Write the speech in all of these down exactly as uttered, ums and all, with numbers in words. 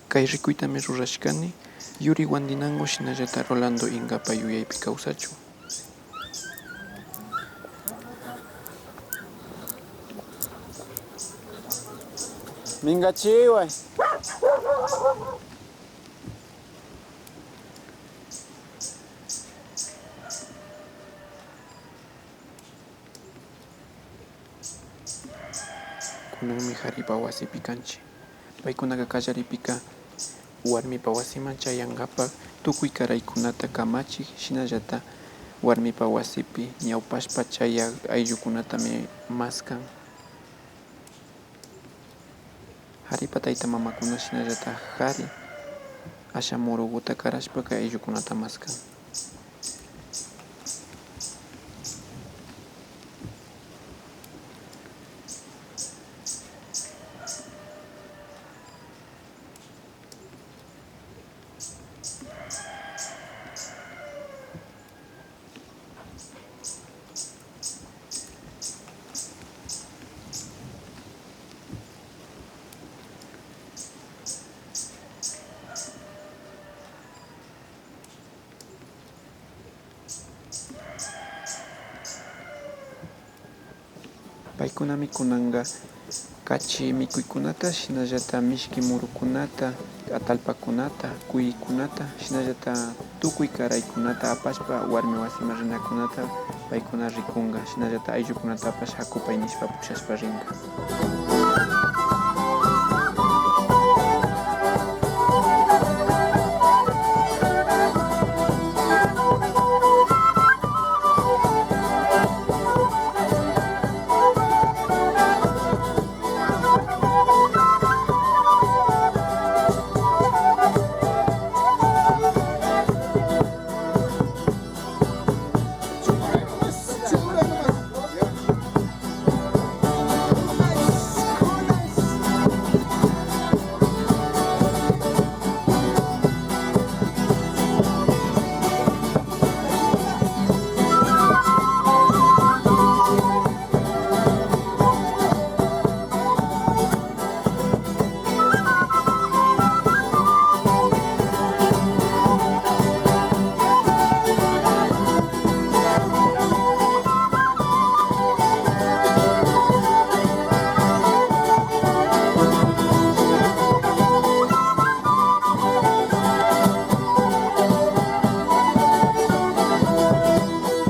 Kay rikuytami rurashkani, Yuri Guandinango shinallata Rolando Ingapa yuyaypi kawsachun. Mingachiway. Kunanmi karipa wasipi kanchik. Paykunaka kallaripika warmipa wasiman chayankapak tukuy karaykunata kamachin, shinallata warmipa wasipi ñawpashpa chayak ayllukunatami maskan. Karipa tayta mamakuna shinallata kari asha muruguta karashpaka ayllukunata maskan. Paykunami kunanka kachi mikuykunata, shinallata mishki murukunata, atallpakunata, kuykunata, shinallata tukuy karaykunata apashpa warmi wasiman rinakunata paykuna rikunka, shinallata ayllukunatapash hakupay nishpa pushashpa rinka.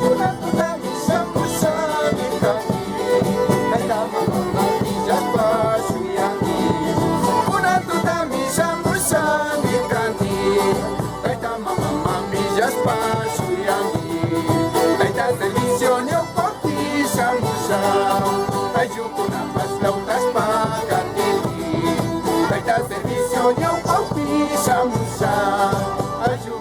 Kunan tutami shamushani kanki, tayta mamamanta willashpa shuyanki. Kunan tutami shamushani kanki, tayta mamamanta willashpa shuyanki. Tayta servicio ñawpapi shamusha, ayllukunapash lautashpa katinki. Tayta servicio ñawpapi shamusha, ayllu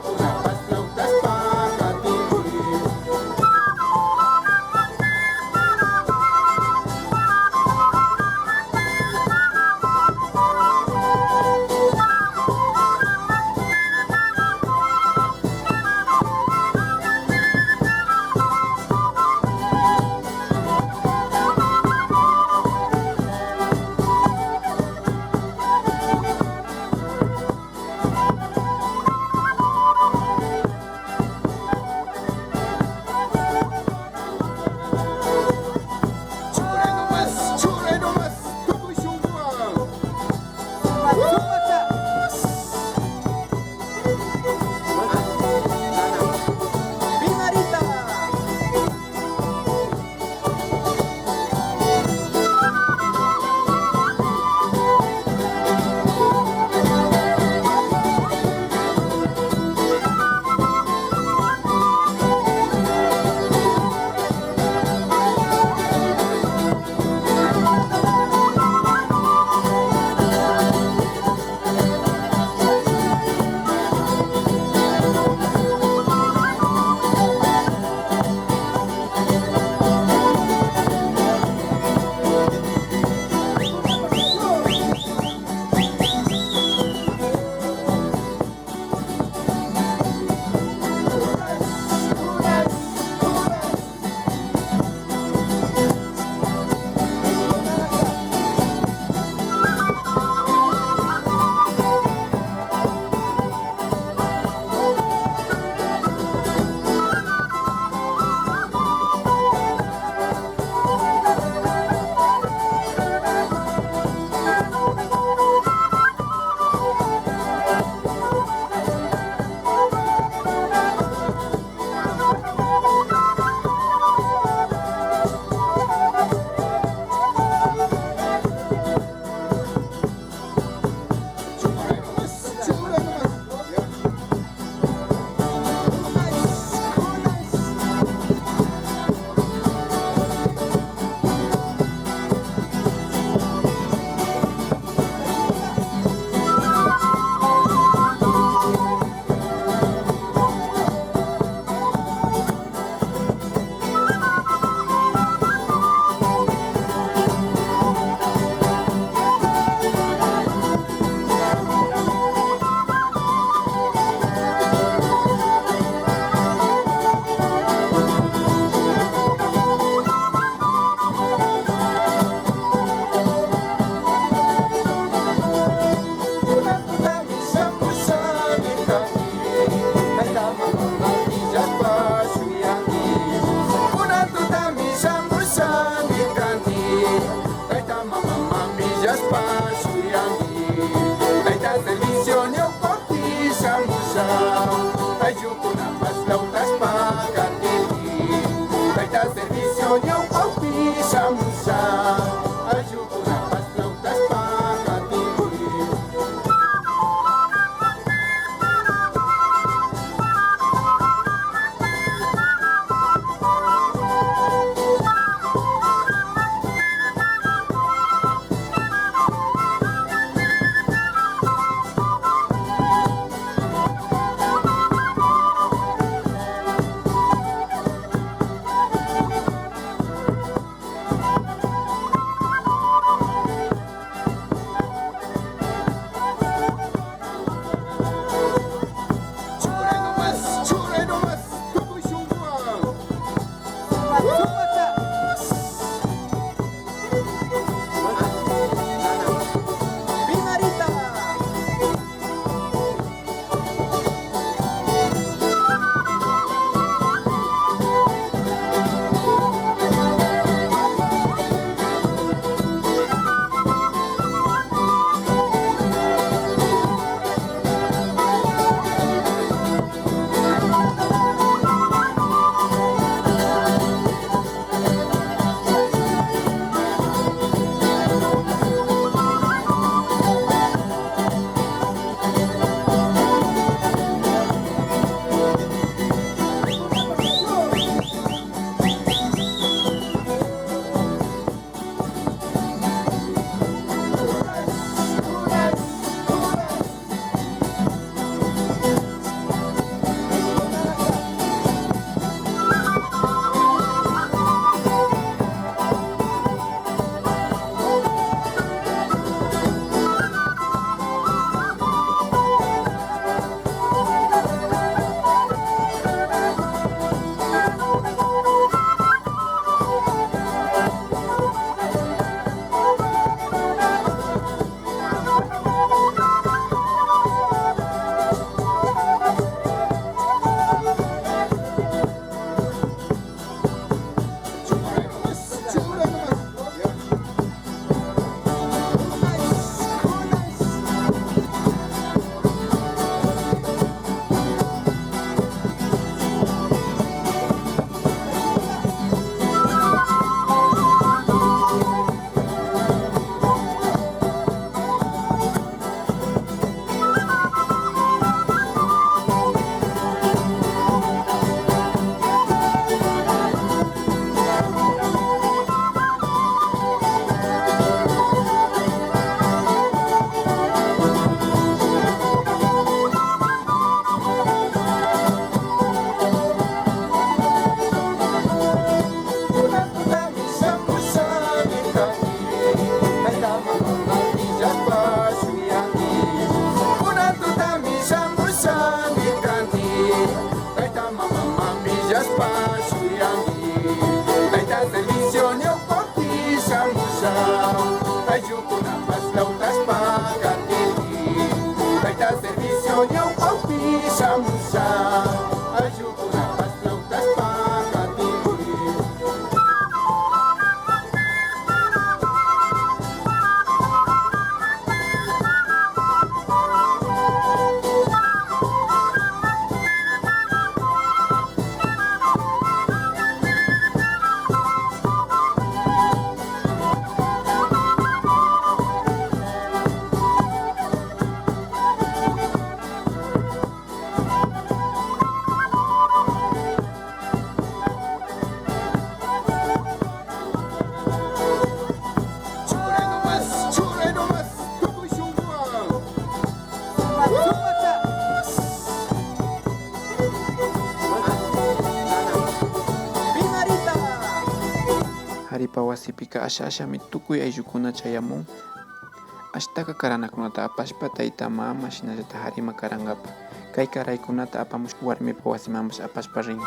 Ñawpakpi shamusha, ayllukunapash lautashpa katinki. Tayta servicio ñawpakpi shamusha, ayllukunapash lautashpa katinki. Churay nomás, churay nomás, tukuy shunkuwan. Sumak, sumakta. Pinarita. Kunan tutami shamushami kanki, tayta mamaman willashpa shuyanki. Tayta servicio ñawpakpi shamusha, ayllukunapash lautashpa katinki. Tayta servicio ñawpakpi shamusha, ayllukunapash lautashpa katinki. Churay nomás, churay nomás, tukuy shunkuwan. Pinarita. Jaripa wasipika asha ashami tukuy ayllukuna chayamun. Ashtaka karanakunata apashpa tayta mama shinallata jarima karankapa. Kay karaykunata apamushka warmipa wasimanpash apashpa rin.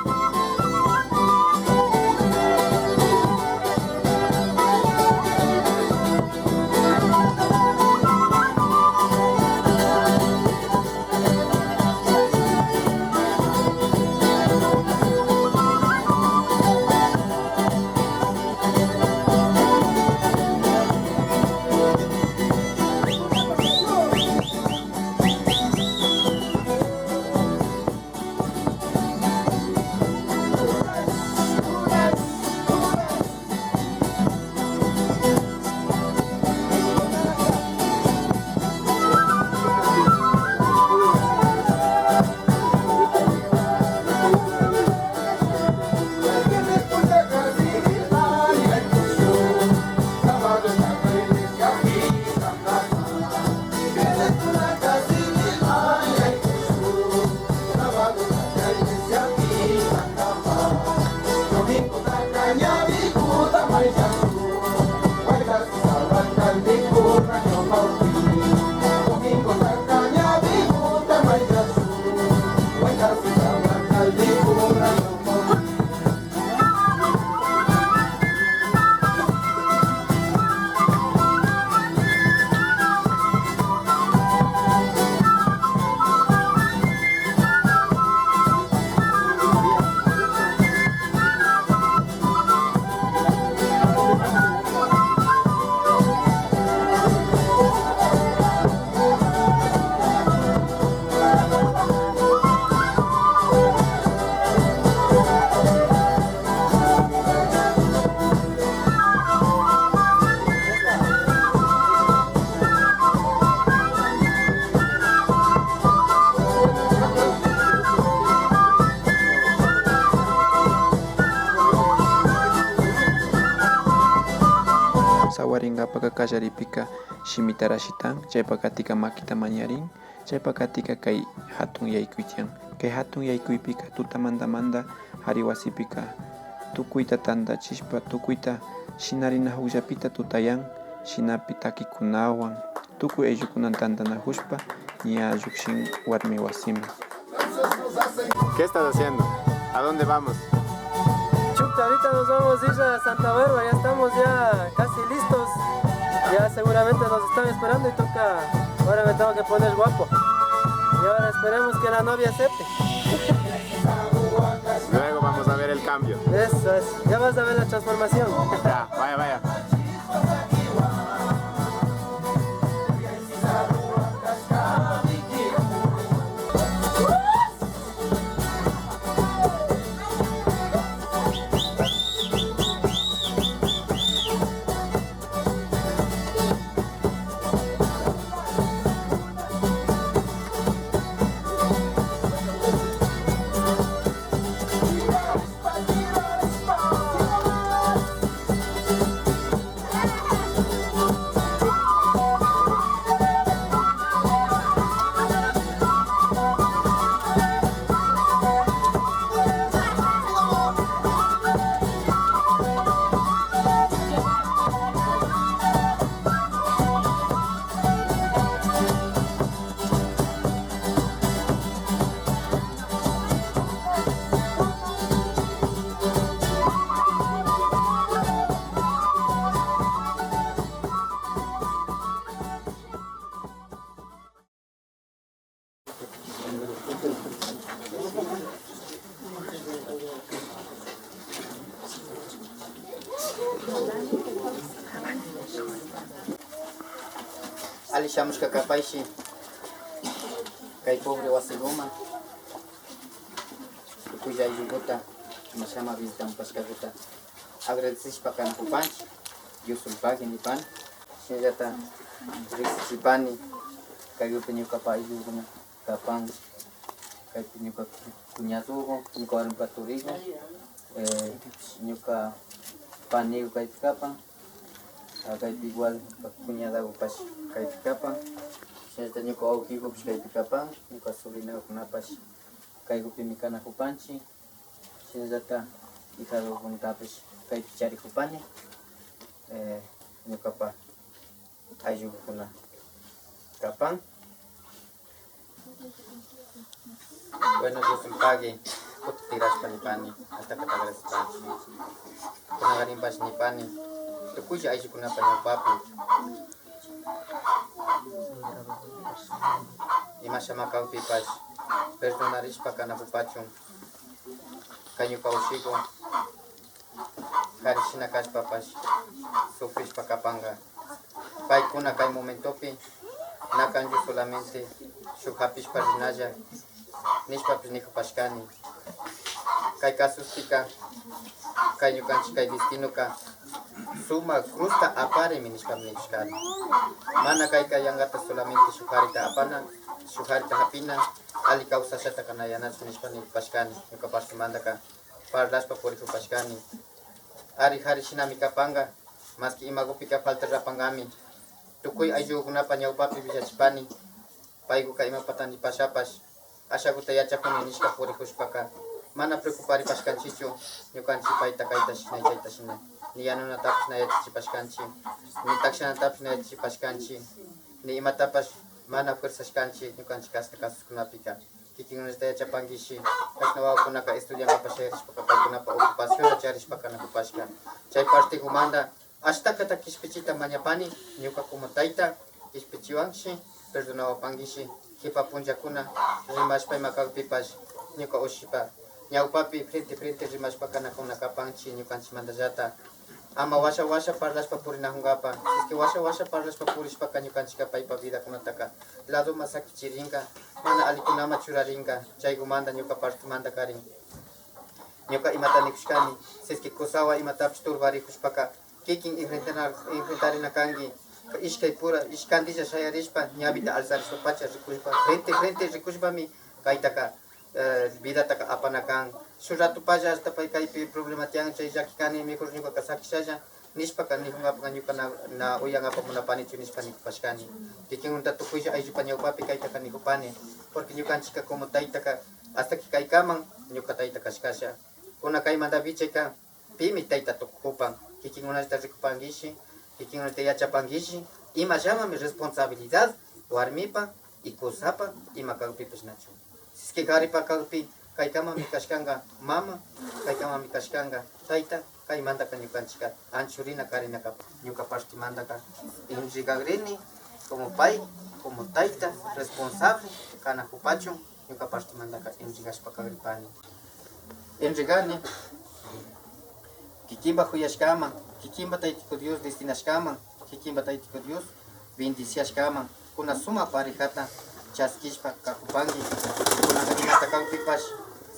Papaka kallaripika shimita rashitan, chaypakatika makita mañarin, chaypakatika kay hatun yaykuy tiyan. Kay hatun yaykuypika tutamantamanta hari wasipika tukuyta tantachishpa, tukuyta shinarinajuklapita tutayan, shinapi takikunawan, tukuy ayllukunan tantanajushpa ña llukshin warmi wasiman. ¿Qué estás haciendo? ¿A dónde vamos? Chuta, ahorita nos vamos a ir a Santa Bárbara, ya estamos ya casi listos. Ya seguramente nos están esperando y toca, ahora me tengo que poner guapo. Y ahora esperemos que la novia acepte. Luego vamos a ver el cambio. Eso es, ya vas a ver la transformación. Ya, vaya, vaya. Alli shamushka kapayshi kay pobre wasiguman, tukuylla ayllukuta, imashama visitamupashkakuta agradecishpa kanakupanchik, Diosulpagui nipani. Shinallata riksichipani, kaypi ñukapa ayllukuna kapan, kaypi ñuka cuñadoku, ñuka warmipa turiku, eh, ñuka paniku kaypi kapan, ah, kaypi igual ñuka cuñadakupash kaypi kapan, shinallata ñuka wawkikupash kaypi kapan, ñuka sobrinakunapash kaykupimi kanakupanchik. Shinallata hijadokunatapish kaypi charikupani, eh, ñukapa ayllukuna kapan. Bueno, Diosulpagui, kutiktirashpa nipani, ashtakata agradecipanchik. Kunankarinpash nipani, tukuylla ayllukunapa ñawpapi. Imashama kakpipash perdonarishpa kanakupachun. Kay ñuka ushiku kari shina kashpapash sufrishpa kapanka. Paykuna kay momentopi na kanchu solamente shuk japishpa rinalla nishpapish nikupashkani. Kay kasuspika, kay ñukanchik kay destinoka sumak cruzta aparinmi nishpami nikushkani. Mana kayka yankata solamente shuk jarita apana, shuk jarita japina, alli kawsashataka na yanachu nishpa nikupashkani. Ñuka partemantaka parlashpa purikupashkani. Ari, jari shinami kapanka, maski imakupika faltarapankami. Tukuy ayllukunapa ñawpapi willachipani, paykuka imapata nipashapash, ashakuta yachakuni nishpa purikushpaka, mana preocuparipashkanchikchu, ñukanchik payta kayta shina y chayta shina, ni yanunatapish na yachachipashkanchik, ni takshanatapish na yachachipashkanchik, ni imatapash mana fuerzashkanchik ñukanchik kashna casuskunapika. Kikinkunallata yachapankishi, kashna wawakunaka estudiankapak shayarishpaka paykunapa ocupacionta charishpa kanakupashka. Chay partikumanta ashtakata kishpichita mañapani, ñuka como tayta kishpichiwankishi, perdonawapankishi, kipa punllakuna rimashpa ima kakpipash ñuka ushipa ñawpapi frente frente rimashpa kanakuna kapanchik ñukanchikmantallata. Ama washa washa parlashpa purinakunkapak, si es que washa washa parlashpa purishpaka ñukanchikka paypa vidakunataka ladoman sakichirinka, mana allikunaman churarinka, chaykumanta ñuka partemantakarin. Ñuka imata nikushkani, si es que kusawan imatapish turbarikushpaka, kikin enfrentana-, enfrentarina kanki, ishkay pura, ishkantilla shayarishpa, ñawita alzarishpapacha rikushpa, frente, frente rikushpami, kaytaka eh, vidataka apana kan. Shuk ratopalla hasta pay kaypi problema tiyan, chay llaki kani, mejor ñukaka sakishalla, nishpaka nijunkapaka ñuka na, na uyankapak munapanichu nishpa nikupashkani. Kikinkunata tukuylla ayllupa ñawpapi kaytaka nikupani, porque ñukanchikka como taytaka hasta que kaykaman ñuka tayta kashkasha. Kuna kaymanta vichayka pimi tayta tukupan, kikinkunallata rikupankishi, kikinkunallata yachapankishi, imallamanmi responsabilidad warmipa y kusapa ima kakpipash nachu. Siski karipa kakpi kaykamanmi kashkanka mama, kaykamanmi kashkanka tayta, kaymantaka ñukanchikka anchurina karina kapan. Ñuka partemantaka entregagrini como pay, como tayta responsable kanakupachun ñuka partemantaka entregashpa kagripani. Entregani kikinpa kuyashkaman, kikinpa Taytiku Dios destinashkaman, kikinpa Taytiku Dios bendiciashkaman, kuna sumak parejata chaskishpa kakupanki. Kunaka imata kakpipash,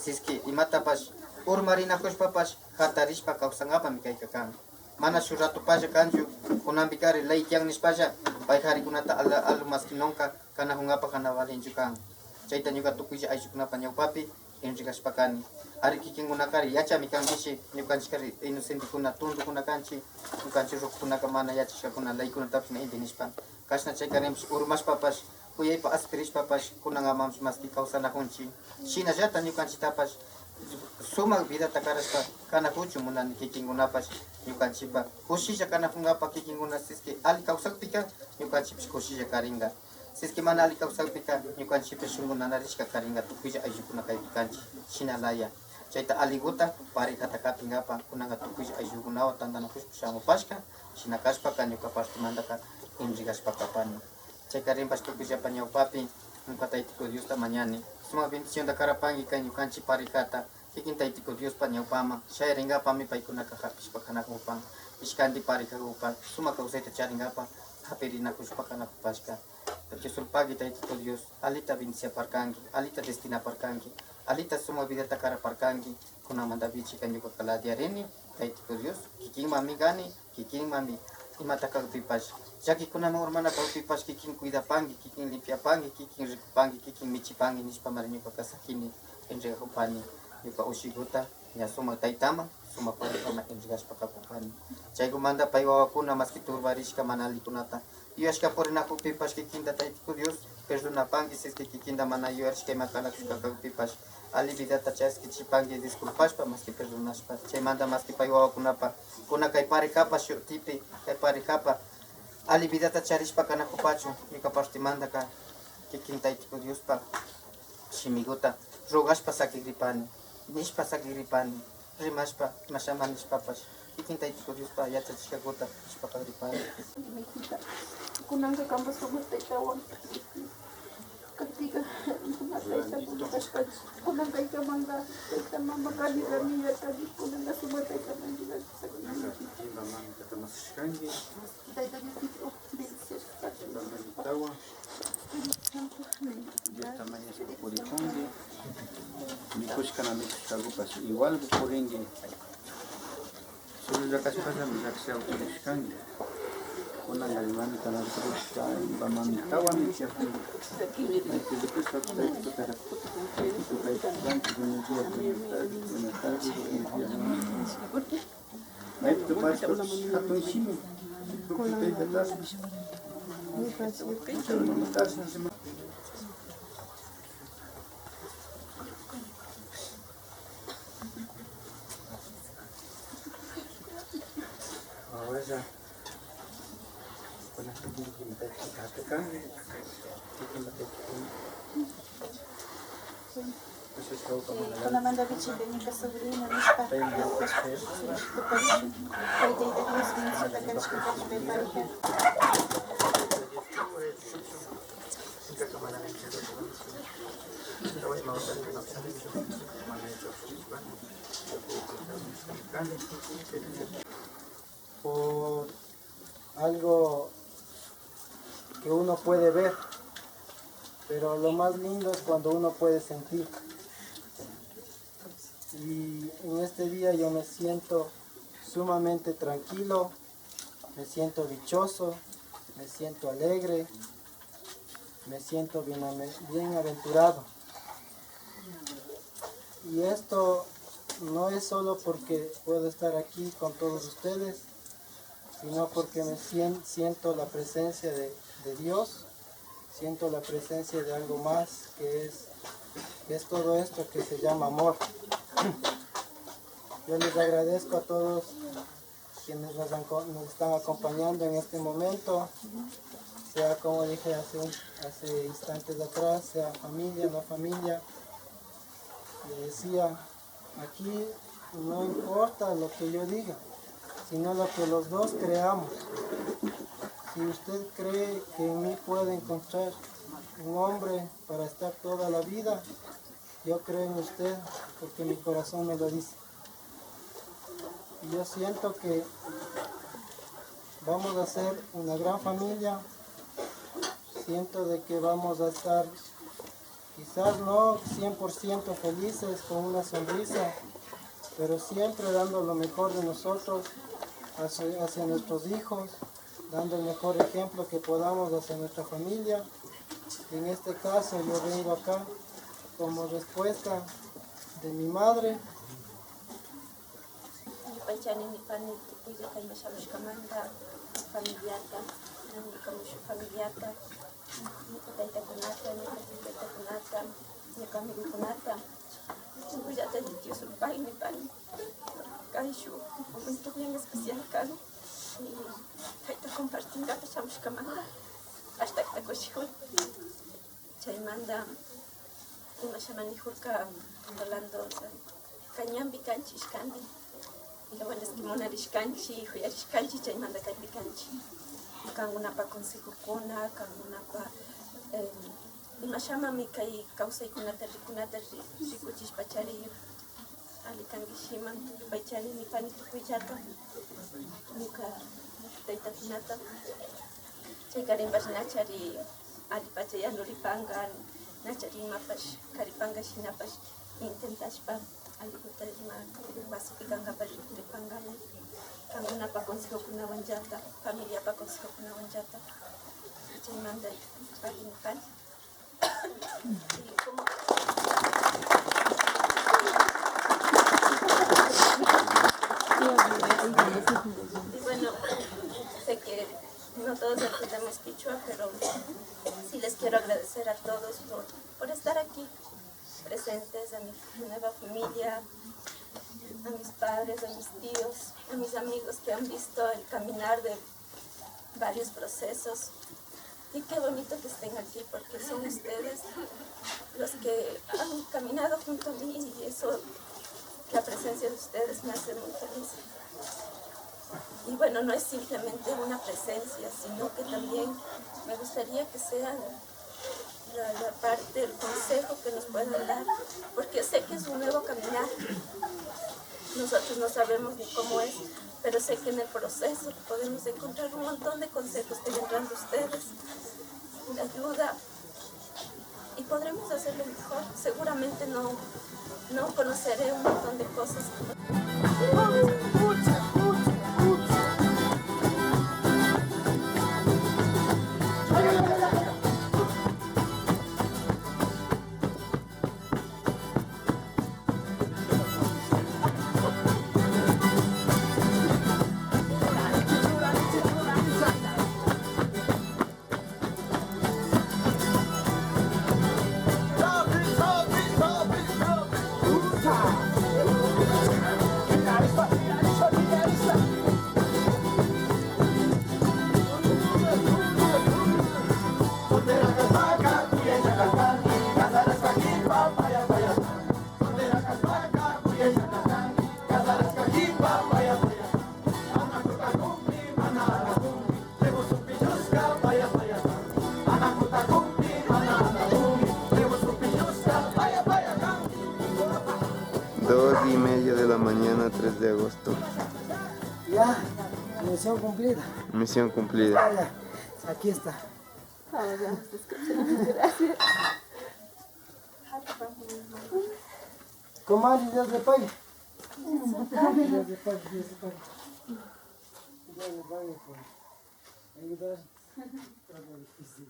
siski imatapash urmarinakushpapash jatarishpa kawsankapami kayka kan. Mana shuk ratopalla kanchu, kunanpikari ley tiyan nishpalla pay karikunata alu, alu maski nunka kanakunkapa kana valenchu kan. Chayta ñuka tukuylla ayllukunapa ñawpapi entregashpa kani. Ari kikinkunakari yachami kankishi, ñukanchikkari inocentekuna, tundukuna kanchi, ñukanchik rukukunaka mana yachashkakuna leykunatapish na inti nishpa. Kashna chaykarinpish urmashpapash, kuyaypa aspirishpapash, kunankamanpish maski kawsanakunchi. Shinallata ñukanchiktapash sumak vidata karashpa kanakuchun munani kikinkunapash ñukanchikpa kushilla kanakunkapa kikinkuna siski ali kawsakpika ñukanchikpish kushilla karinka. Siski mana ali kawsakpika ñukanchikpish shunku nanarishka karinka tukuylla ayllukuna kaypi kanchik. Shinalaya chayta aliguta parejata kapinkapa kunanka tukuylla ayllukunawan tantanakushpa shamupashka. Shina kashpaka ñuka partemantaka entregashpa kapani. Chaykarinpash tukuyllapa ñawpapi ñuka Taytiku Diosta mañani. Sumak bendicionta karapanki kay ñukanchik parejata kikin Taytiku Diospa ñawpaman shayarinkapami paykunaka japishpa kanakupan. Ishkanti parejakupan sumak kawsayta charinkapa japirinakushpa kanakupashka. Dios ulpaki Taytiku Dios, alita bendiciaparkanki, alita destinaparkanki, alita sumak vidata karaparkanki. Kunanmanta vichika ñukaka ladiarini, Taytiku Dios, kikinmanmi kani, kikinmanmi imata kakpipash, llakikunaman urmana kakpipash kikin cuidapanki, kikin limpiapanki, kikin rikupanki, kikin michipanki nishpamari ñukaka sakini, entregakupani ñuka ushikuta ña sumak taytaman, sumak parejaman entregashpa kakupani. Chaykumanta pay wawakuna maski turbarishka mana allikunata yuyashka purinakukpipash kikinta Taytiku Dios perdonapanki, siski kikinta mana yuyarishka ima kanakushka kakpipash ali vidata chaskichipanki disculpashpa maski perdonashpa. Chaymanta maski pay wawakunapa kuna kay parejapa shutipi kay parejapa ali vidata charishpa kanakupachun ñuka partemantaka kikin Taytiku Diospa shimikuta rogashpa sakigripani, nishpa sakigripani, rimashpa, imashaman nishpapash, kikin Taytiku Diospa yachachishkakuta nishpa kagripani. Kunanka kanpash sumak taytawan kakpika, sumak tayta kashpa, kunan kaykamanka tayta mama kani ramillata, kunanka sumak taytaman. Tayta Dios, bendición. Tayta mamitawan. Diosta mañashpa purikunki. Mikushka na mikushkakupash igual purinki. Solo llakashpallami llakishka purishkanki. Kunanka imami kana rikushka, imami tawami tiyakunki. Maypi rikushka, kutayta kutayta. Buenos días, buenas tardes, buenas tardes, buenos días. Maypi tuparishpapash hatun shimi. Ahora ya. Kunamanta vichika ñuka sobrino nishpa, kay tayta Dios bendiciota kachishka kachishpa pareja. Por algo que uno puede ver, pero lo más lindo es cuando uno puede sentir. Y en este día yo me siento sumamente tranquilo, me siento dichoso, me siento alegre, me siento bien, bienaventurado. Y esto no es solo porque puedo estar aquí con todos ustedes, sino porque me sien- siento la presencia de, de Dios, siento la presencia de algo más que es, que es todo esto que se llama amor. Yo les agradezco a todos quienes nos, han co- nos están acompañando en este momento, sea como dije hace, un- hace instantes atrás, sea familia, no familia. Le decía, aquí no importa lo que yo diga, sino lo que los dos creamos. Si usted cree que en mí puede encontrar un hombre para estar toda la vida, yo creo en usted porque mi corazón me lo dice. Y yo siento que vamos a ser una gran familia, siento de que vamos a estar quizás no cien por ciento felices, con una sonrisa, pero siempre dando lo mejor de nosotros hacia, hacia nuestros hijos, dando el mejor ejemplo que podamos hacia nuestra familia. En este caso yo vengo acá como respuesta de mi madre. Yupaychani nipani tukuylla kayman shamushkamanta, familiata, ñuka mushuk familiata, ñuka taytakunata, ñuka taytakunata, ñuka amigukunata, tukuyllata Dios rupay nipani. Kay shuk momento bien especial kan, y kayta compartinkapa shamushkamanta ashtakta kushikun. Chaymanta imashama nikurka Rolando, o sea, kay ñanpi kanchik ishkanti, lo bueno es que munarishkanchik, kuyarishkanchik, chaymanta kaypi kanchik. Kankunapa consejokuna, kankunapa, em, imashamami kay kawsaykunata rikunata ri- rikuchishpachari alli kanki shiman, yupaychani nipani tukuyllata, ñuka taytakunata. Chaykarinpash nachari allipacha yanuripanka, nachari imapash karipanka, shinapash intentashpa allikuta ima wasipi kankapa rikuripankami, kankunapa consejokunawanllata, familiapa consejokunawanllata. Chaymanta alli nipani. Y bueno, sé que no todos entendemos quichua, pero sí les quiero agradecer a todos por, por estar aquí presentes, a mi nueva familia, a mis padres, a mis tíos, a mis amigos que han visto el caminar de varios procesos. Y qué bonito que estén aquí, porque son ustedes los que han caminado junto a mí, y eso, la presencia de ustedes me hace muy feliz. Y bueno, no es simplemente una presencia, sino que también me gustaría que sean la, la parte, el consejo que nos puedan dar, porque sé que es un nuevo caminar. Nosotros no sabemos ni cómo es, pero sé que en el proceso podemos encontrar un montón de consejos que vendrán de ustedes, de ayuda, y podremos hacerlo mejor. Seguramente no, no conoceré un montón de cosas. Dos y media de la mañana, tres de agosto. Ya, misión cumplida. Misión cumplida. Ya, ya. Aquí está. Ahora ya nos escuchan. Gracias. Comadre, Dios le pague. Dios le pague, Dios le pague. Dios le pague por ayudar. Está difícil.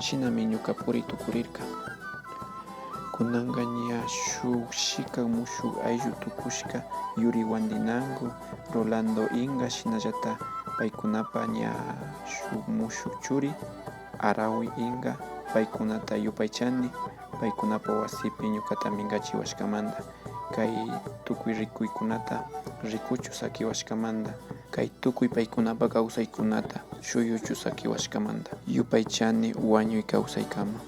Shinami ñuka puri tukurirka. Kunanka ña shuk shika mushuk ayllu tukushka Yuri Wandinango, Rolando Inga, shinallata paykunapa ña shuk mushuk churi Arawi Inga, paykunata yupaychani, paykunapa wasipi ñukata minkachiwashkamanta, kay tukuy rikuykunata rikuchu sakiwashkamanta, kay tukuy paykunapa kawsaykunata shuyuchu sakiwashkamanta. Yupaychani wañuy kawsaykama.